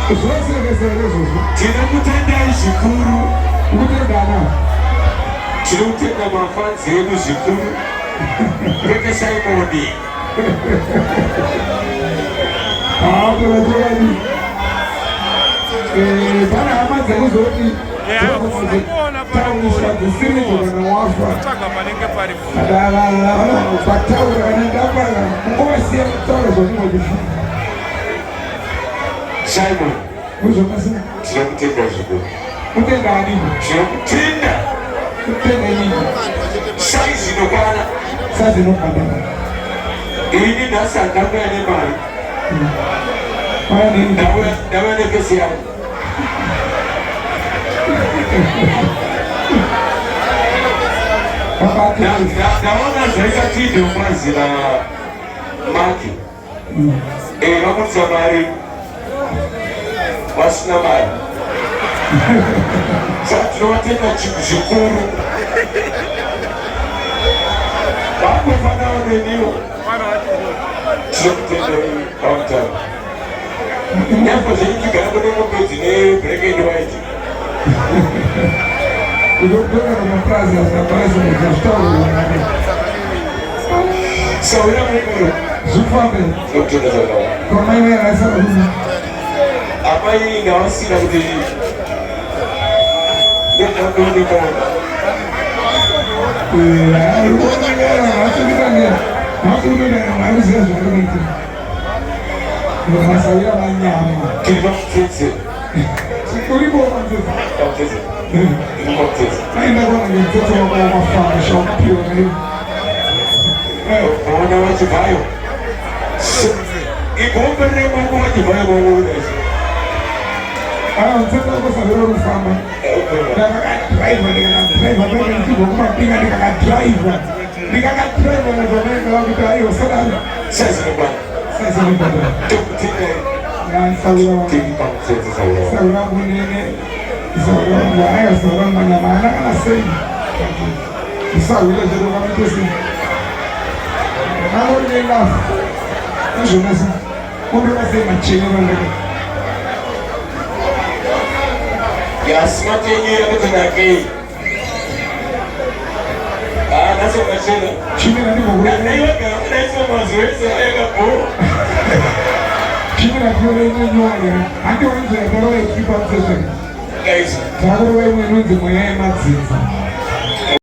Zvinosekesa here izvozvo? Tinokutendai zvikuru. Kutendana. Tinokutenda mafanzi edu zvikuru. Kwete Simoni. Hapo chokwadi. Eh, pane hama dzekuzoti tauriswa dzisiridzo kana wafa. Pataura kana ndapara ungovasiya kutaura zvaunenge uchifunga. Simon. Uzvakasina. Tinokutenda zvikuru. Kutenda ani? Tinokutenda. Kutenda inini. Saizi inokwana. Saizi inokwana. Ini nhasi handauya nemari. Ndauya nefesi yangu. Ndaona zvaita Tido mazina Maki. Eh, vakuridza mari vasina mari. Saka tinovatenda zvikuru. Vakufanana neniwo. Tinokutendai pamutano. Nyangwe zvenyu tigara kune mombe dzine black and white. Kutotora mapurazi asina basa zvitaurwa nani. Sawira mukuru. Zvifambe. Tinokutenda zvakawanda. Kwamai vairasa kuti Amai ndavasina kuti ndodonimona. hakuziva zvaari kuita. Masawira manyama. Tiri pamutsetse. Uripo pamutsetse. Pamutsetse. Tiri pamutsetse. Aenda kwana ngemutsetse wako wamafamba shaupiwa naivo. Ona wachibvayo. Igombe remoko wachibvayo maona izvi. Ah, mutsetse wako sawira uri kufamba. Ndakakadriver, ndikakadriver, ndakachibva kumapinga ndikakadriver. Ndikakadriver ndakamaenda vakuti aiwa sadaro. Saizi inokwana. Saizi inokwana. Tokutendai. Sawira wangu. Tiri pamutsetse sawira wangu. Sawira wangu nene. Sawira wangu aiwa sawira wangu manyama haana kana sei. Sawira chero vanoita sei. Angori nelove. Izvona sei. Undoona sei machene vandaka. Yasmart yenyu yakuti nakei. Ah, nhasi wakachena. Chimira ndimbokuona. Ndaiwagara kudaiswa mazuva ese ayakabho. Chimira tione imwe nyaya. Handioni nzira yakarova ichipa mutsetse. Guys, Takurova imwe inonzi mweya yemadzinza.